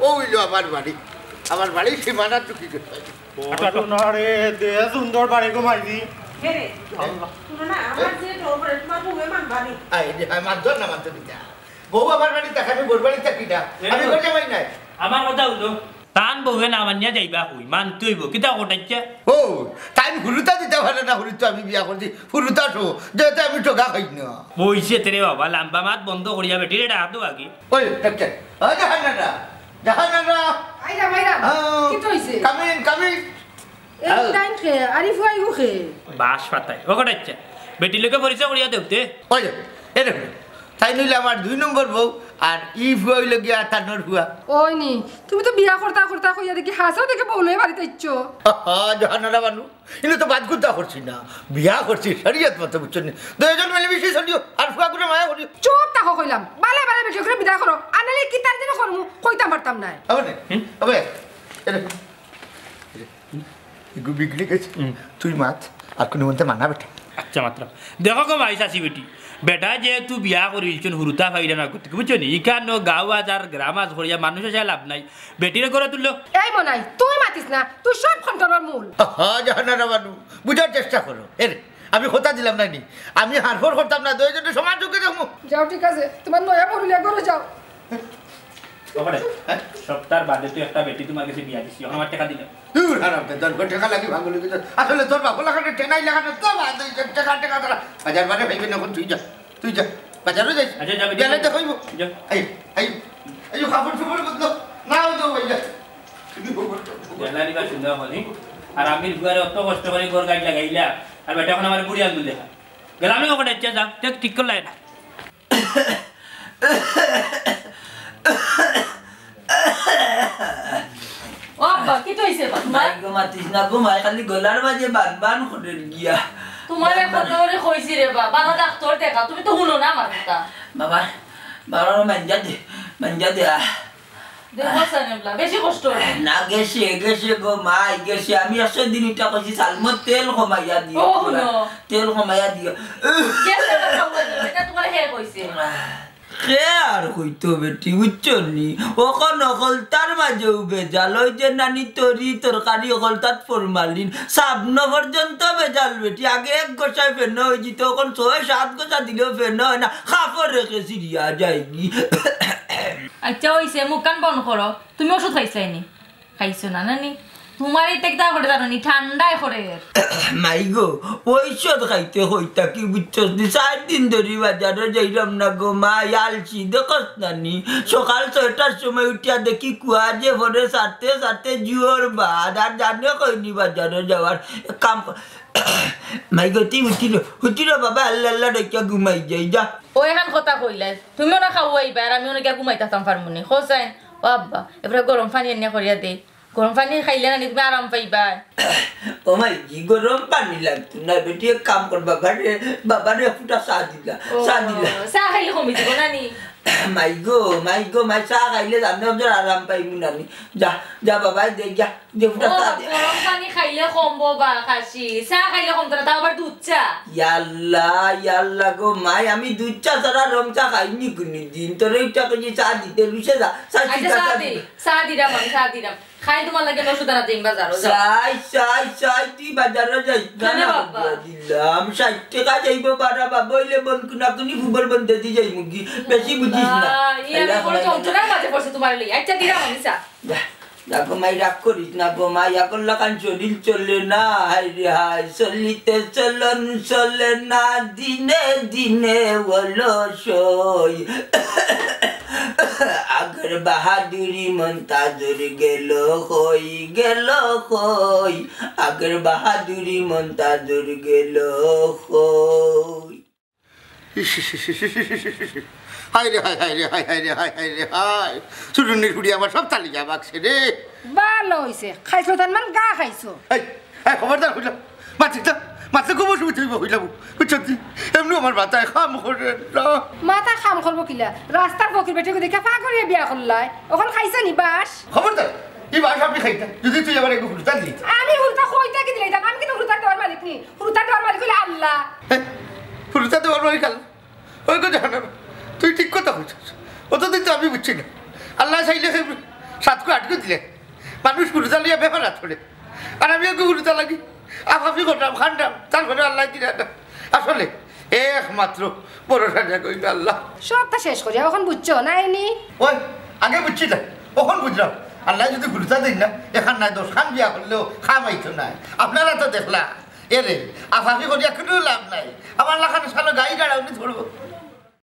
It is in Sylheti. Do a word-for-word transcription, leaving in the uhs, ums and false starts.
ও অইলো আমার বাড়ি, আমার বাড়ির সীমানা টুকি করে। আচ্ছা, আচ্ছা। না রে, দে সুন্দর বাড়ি গো মাইজি। হে রে, আল্লাহ। শুনো না, আমার যে ডর করে, তোমার বউয়ে মানবা নি? আই রে, আই মানতো না, মানতো কিতা? বউ আমার বাড়ি থাকে, আমি বউর বাড়ি থাকি না। এ আমি বউ। ঘর জামাই নাই। আমার কথা হলো, তান বউয়ে না মানিয়া যাইবা কই? মানতে অইবো। কিতা ঘটাইছে? ও, তাইন হুরুতা দিতা পারে না, হুরুতা আমি বিয়া করছি, হুরুতা সহ, যেতে আমি ঠগা খাই না। বইছে তেরে বাবা, লাম্বা মাত বন্ধ করিয়া বেটিরে ডাক দেও আগে। ওই, ডাক্তার, ও জাহানারা, জাহানারা। আইরাম, আইরাম। আও। কিতা অইছে? Come in, come in। এই আও। তাইন কে? আরিফ ভাই ও কে? বাঁশ পাতায়। ও কটাইছে? বেটির লগে পরিচয় করিয়া দেও তে। ওই যে, এ দেখো, তাইন অইলে আমার দুই নম্বর বউ, আর ই ফুয়া অইলো গিয়া তানর ফুয়া। ওই নি, তুমি তো বিয়া করতা করতা কইয়া দেখি হাছাউ দেখি বউ লইয়া বাড়িত আইছো। আহা, জাহানারা বানু, ইনো তো বাদ গুদা করছি না, বিয়া করছি শরিয়ত মতো, বুঝছো নি? দুইজন মিলেমিশে চলিও, আর ফুয়াগুরে মায়া করিও। চুপ থাকো কইলাম, বালা বালা বেটি অগুরে বিদায় করো, আনালে কিতা যেন করমু, কইতাম পারতাম নায়। হবে না? হুম? হবে? এরে, এরে, এগু বিগড়ি গেছে। হুম। তুই মাত, আর কোনো মন্তে মানা বেটা। আচ্ছা, মাতরাম। দেখো গো মাই চাচি বেটি, বেটা যেহেতু বিয়া করিলছইন হুরুতা পাইরা না করতে, বুঝছো নি? ইখান গাঁও আজ আর গ্রাম আজ করিয়া মানুষ আছে লাভ নাই। বেটিরে ঘরো তুললো। এই মনাই, তুই মাতিস না, তুই সব খন্টনর মূল। আহা, জাহানারা বানু, বুঝার চেষ্টা করো। এরে, আমি কথা দিলাম না নি, আমি হারফর করতাম না, দুইজনে সমান চোখে দেখমু। যাও, ঠিক আছে, তোমার নয়া বউ লইয়া ঘরো যাও। ওখানে, হ্যাঁ? সপ্তাহ বাদে তুই একটা বেটি তোমার কাছে বিয়া দিছি, এখন আমার টেকা দিলে। দূর হারাম, তোর টেকা লাগি ভাঙলি কিন্তু। আসলে তোর বাপ লাগানো টেনাই লাগানো তো বাদ, ওই যে টেকা, টেকা তারা হাজার বারে হইবে না, এখন তুই যা। তুই যা, বাজারো যাইস। আচ্ছা, যাবে, গেলে যাবে। তো কইবো। যা। এই, এই, এই, কাপড় চোপড় বদলো। না, ও তো ভাই, যা। তুমি খবর তো, খবর। গেলা নিবা সুন্দর হলি। আর আমি ঘরে অত কষ্ট করে ঘর গাড়ি লাগাইলা। আর বেটা এখন আমার বুড়ি আঙ্গুল দেখা। গেলাম না ওখানে, যা, যা। দেখ, ঠিক করলাই না। ও আব্বা, কিতা অইছে বা? মাই গো, মাতিস না গো, মাই খালি গলার মাঝে বান বান করে গিয়া। তোমারে বান বান। কত করে কইছি রে বা, বালা ডাক্তার দেখা, তুমি তো হুনো না আমার কথা। বাবা, বাবা, মাঞ্জা দে, মাঞ্জা দে, আহ। দেখো সানেবলা, বেশি কষ্ট অয়। না, গেছে, গেছে গো মাই, গেছে। আমি একশো দিন ইটা কইছি, সালমত তেল কমাইয়া দিও। ও, হুনো। তেল কমাইয়া দিও। গেছে না, খাওয়া দিও, এটা তোমার হে কইছে। কে আর কইতো বেটি, বুঝছো নি? অখন অকলতার মাঝেও ভেজাল, ওই যে নানি তরি তরকারি অকলতাত ফরমালিন, সাবন পর্যন্ত ভেজাল বেটি। আগে এক গোছায় ফেনো অইযিতো, অখন ছয় সাত গোছা দিলেও ফেনো অয় না, কাপড় রেখে সিরিয়া যায়গি। আচ্ছা, অইছে, মুখখান বন্ধ করো। তুমি ওষুধ খাইছলায় নি? খাইছো না, না নি? তোমার এই টেকটা করে জানো নি, ঠান্ডায় করে। মাই গো, ঔষধ খাইতে কইতা কি বুঝছস নি? চাইর দিন ধরি বাজারো যাইরাম না গো মাই, আলসি দেখস না নি? সকাল ছয়টার সময় উঠিয়া দেখি কুয়া যে পড়ে, সারতে সারতে জুয়োর বাদ, আর জানে কইনি বাজারো যাওয়ার। এক কাম কর, মাই গো, তুই উঠিল, উঠিল বাবা, আল্লাহ আল্লাহ ডাকিয়া ঘুমাই যাই, যা। ও এখান কথা কইলাই, তুমিও না খাওয়াইবা, আর আমিও না গিয়া ঘুমাই থাকতাম পারমু নি। হোসেন, ও আব্বা, এবারে গরম পানি এনে করিয়া দে। গরম পানি খাইলে না নি তুমি আরাম পাইবা। ও মাই, কি গরম পানি লাগতো না বেটি, এক কাম কর বাবা রে, বাবা রে, ফুটা চা দিলা, ও, চা দিলা। চা খাইলে কমি দিব না নি? মাই গো, মাই গো, মাই চা খাইলে আমি ওদের আরাম পাইমু না নি। যা, যা বাবা, দে, যা, দে ফুটা ও, চা দে। গরম পানি খাইলে কমবো বা খাসি, চা খাইলে কমতো না, তাও আবার দুধ চা। ইয়াল্লা, ইয়াল্লা গো মাই, আমি দুধ চা ছাড়া রং চা খাইনি কোনোদিন। তোর এইটা কইছি চা দিতে, লুচে যা, চা আচ্ছা, দিতা, চা চা দে, দিতা। চা দিরাম আমি, চা দিরাম। খাই তোমার লাগে নসু দানা দিন বাজারো, যাও। চাই, চাই, চাই, তুই বাজারো যাইস না, কেনে না, বাবা? দিয়া দিলাম, ষাইট টেকা যাইবো বারা বাবা, অইলে বন কুনাকুনি ফুবর বন্ধ দি যাইমু গি, বেশি বুঝিস না। আল্লাহ, ই আমি আল্লাহ, বড় আল্লাহ। যন্ত্রণার মাঝে পড়ছে তোমার লই। আচ্ছা, দিলাম আমি চা। যা, যা গো মাই, রাগ করিস না গো মাই, এখন লাখান শরীর চলে না, হায় রে হায়, চলিতে চলন চলে না, দিনে দিনে অলস হই। আগের বাহাদুরি মন্তাজুর গেল কই, গেল কই? আগের বাহাদুরি মন্তাজুর গেল কই? ইস, ইস, ইস, ইস। হায় রে হায়, হায় রে হায়, হায় রে হায়, হায় রে হায়। চুরুনির হুড়ি আমার সব তালি যা বাক্সে রে। ভালো অইছে, খাইছো তার মান গা খাইছো। এই, এই, খবরদার কইলাম। মাতিস না, মাতলে খুব অসুবিধা অইবো কইলাম। বুঝছস তুই? এমনি আমার মাথায় কাম করে না। মাথায় কাম করবো কিলা? রাস্তার ফকির বেটিগু দেখে ফা করিয়া বিয়া করলায়। অখন খাইছে নি বাস? খবরদার, ই বাস আমি খাইতাম। যদি তুই আমার একটু হুরুতা দিলি। আমি হুরুতা কইতা কি দিলাইতাম? আমি কিন্তু হুরুতা দেওয়ার মালিক নি। হুরুতা দেওয়ার মালিক অইলে আল্লাহ। হ্যাঁ? হুরুতা দেওয়ার মালিক আল্লাহ? ওই কথা না, তুই ঠিক কথা কইছস। অতদিন তো আমি বুঝছি না। আল্লাহ চাইলে খাইবে, সাতগু আটগু দিলে মানুষ হুরুতা লইয়া বেপার করে। আর আমি এগু হুরুতা লাগি আফাফি করলাম, খান্দাম, তারপরে আল্লায় দিরা না। আসলে একমাত্র ভরসা জাগা অইলো আল্লাহ। সবতা শেষ করিয়া অখন বুঝছো নায়নি? ওই, আগে বুঝছি না, অখন বুঝলাম। আল্লায় যুদি হুরুতা দেইন না, এখান নায় দশখান বিয়া করলেও কাম অইতো নায়। আপনারা তো দেখলা, এরে আফাফি করিয়া কুনু লাভ নাই। আমার লাখান সালো গাই গাড়াউনি ধরবো।